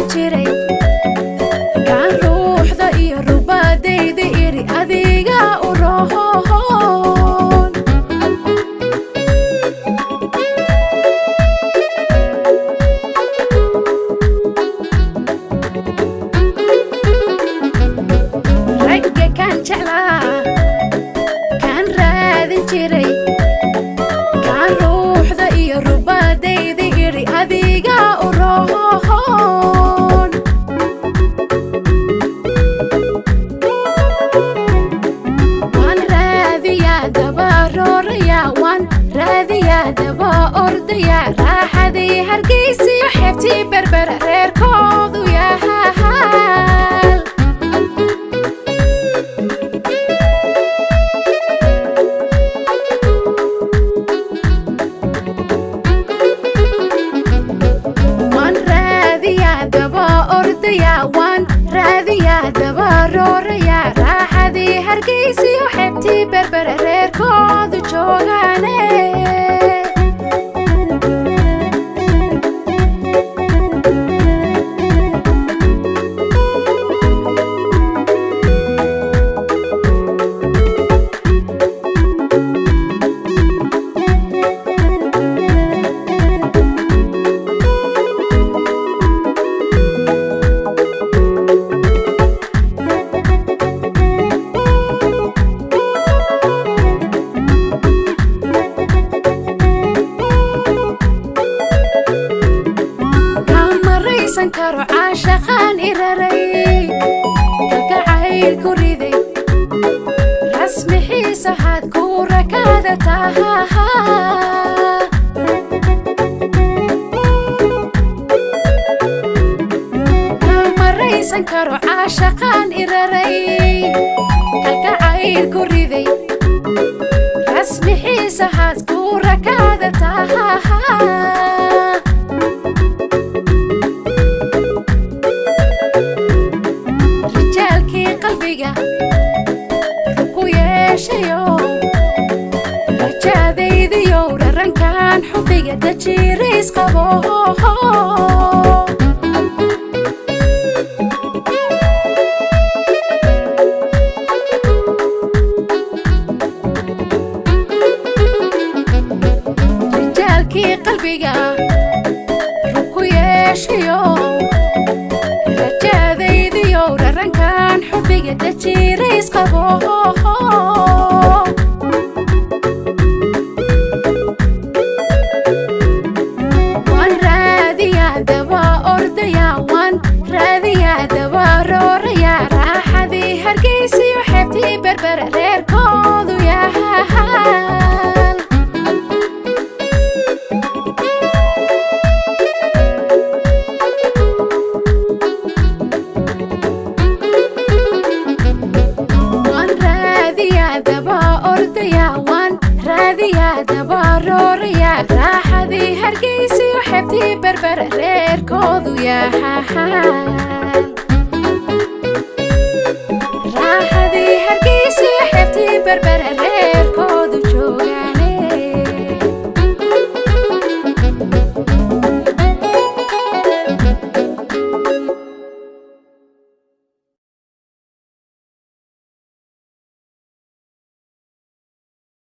Raadin jiray kaan ruuxda iyo rubaadayda iri adiga u roon. Ragga kaan jeclaa, kaan raadin jiray, kaan ruuxda iyo rubaadayda iri adiga u roon. Waan raadiyaa, daba roorayaa, waan raadiyaa, daba ordayaa, raaxadii Hargeysiyo xeebtii Berbera reerkoodu yahaal. Waan raadiyaa, daba ordayaa, waan raadiyaa, daba roorayaa, raaxadii Hargeysiyo xeebtii Berbera reerkoodu joogaane. Kama raysan karo caashaqaan iraray, kalgacayl ku riday, rasmi xiisahaad ku rakaada taha. Kama raysan karo caashaqaan iraray, kalgacayl ku riday, rasmi xiisahaad ku rakaada taha. Rijaalkii qalbiga ku yeeshayo, rajaadaydiyow, rarankan xubbiga dajirays qabo. Rijaalkii qalbiga ku yeeshayo, rajaadaydiyow, rarankan xubbiga dajirays qabo. Waan raadiyaa, daba ordayaa, waan raadiyaa, daba roorayaa, raaxadii Hargeysiyo xeebtii Berbera reerkoodu yahaal. Waan raadiyaa, daba ordayaa, waan raadiyaa, daba roorayaa, raaxadii Hargeysiyo xeebtii Berbera reerkoodu yahaal. Raaxadii Hargeysiyo xeebtii Berbera reerkoodu joogaan.